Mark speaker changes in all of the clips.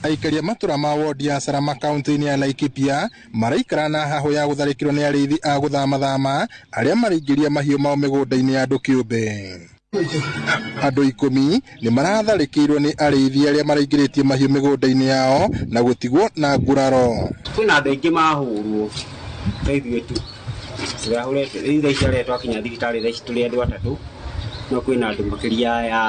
Speaker 1: Aikari a matũra ma wondi ya Salama kaunti-inĩ ya Laikipia maraikara na hahũ ya gũtharĩkĩrwo nĩ arĩithi a gũthamathama arĩa maraingĩria mahiũ mao mĩgũnda-inĩ ya andũ kĩũmbe. Andũ 10 nĩ maratharĩkĩirwo nĩ arĩithi arĩa maraingĩrĩtie mahiũ mĩgũnda-inĩ yao na gũtigwo na nguraro.
Speaker 2: Kwĩna andũ aingĩ mahũrwo ta ithuĩ tu tũrahũrĩtwo rĩu thaa ici arĩa twakinya thibitarĩ thaa ici tũrĩ andũ atatũ no kwĩna andũ makĩria ya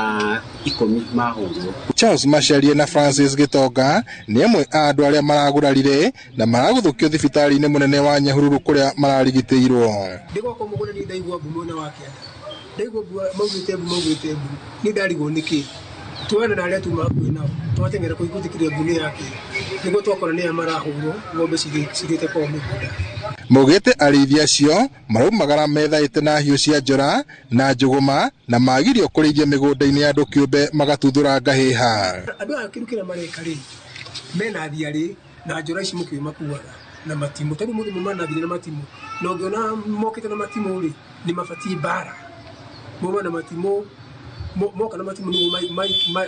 Speaker 2: 10 mahũrwo.
Speaker 1: Charles Macharia na Francis Gitonga nĩ amwe a andũ arĩa maragurarire na maragũthũkio thibitarĩ-inĩ mũnene wa Nyahururu kũrĩa mararigitĩirwo.
Speaker 3: Ndĩ gwakwa mũgũnda niĩ ndaigua mbu mwena wa kĩanda, ndaigua mbu maugĩte mbu maugĩte mbu, niĩ ndarigwo nĩkĩ. Tuoyana na arĩa tuma hakuhĩ nao, twateng'era kũu gwĩtĩkĩria mbu nĩ yakĩ, nĩguo twakora nĩ aya marahũrwo ng'ombe cithiĩte kwao mĩgũnda.
Speaker 1: Maugĩte arĩithi acio maraumagara methaĩte na hiũ cia njora na njũgũma na magirio kũrĩithia mĩgũnda-inĩ ya andũ kĩũmbe magatuthũra ngahĩha.
Speaker 3: Andũ aya kĩndũ kĩrĩa mareka rĩ, mena thiarĩ na njora ici mũkĩũĩ makuaga na matimũ, tarĩu mũndũ mauma na thiarĩ na matimũ, na ũngĩona mokĩte na matimũ rĩ, nĩ mabatiĩ mbara, mauma na matimũ, moka na matimũ nĩguo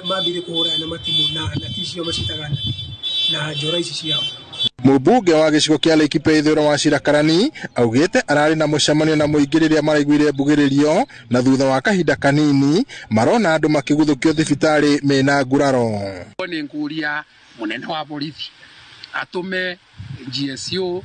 Speaker 3: mambĩrĩrie kũhũrana na matimũ na nati icio maciĩtaga nati na njora ici ciao.
Speaker 1: Mũmbunge wa gĩcigo kĩa Laikipia ithũĩro wa Shira Karani augĩte ararĩ na mũcemanio na mũingĩ rĩrĩa maraiguire mbugĩrĩrio na thutha wa kahinda kanini marona andũ makĩguthũkio thibitarĩ mena nguraro.
Speaker 4: Nĩ ngũria mũnene wa borithi atũme GSU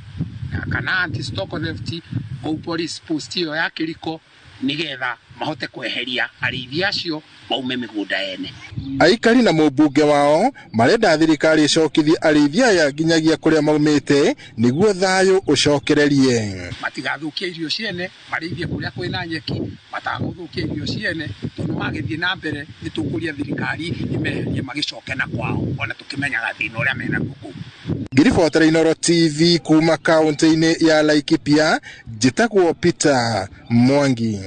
Speaker 4: kana anti stock theft kũu police post ĩyo ya Kĩriko nĩgetha mahote kweheria arĩithi acio maume mĩgũnda ene.
Speaker 1: Aikari na mũmbunge wao marenda thirikari ĩcokithie arĩithi aya nginyagia kũrĩa maumĩte nĩguo thayũ ũcokererie.
Speaker 4: Matigathũkie irio ciene, marĩithie kũrĩa kwĩna nyeki, matagũthũkia irio ciene, tondũ magĩthiĩ na mbere nĩ tũkũria thirikari ĩmeherie magĩcoke na kwao, ona tũkĩmenyaga thĩna ũrĩa menaguo kũu.
Speaker 1: Ngĩribotera Inooro TV kuma kaunti-inĩ ya Laikipia, njĩtagwo Peter Mwangi.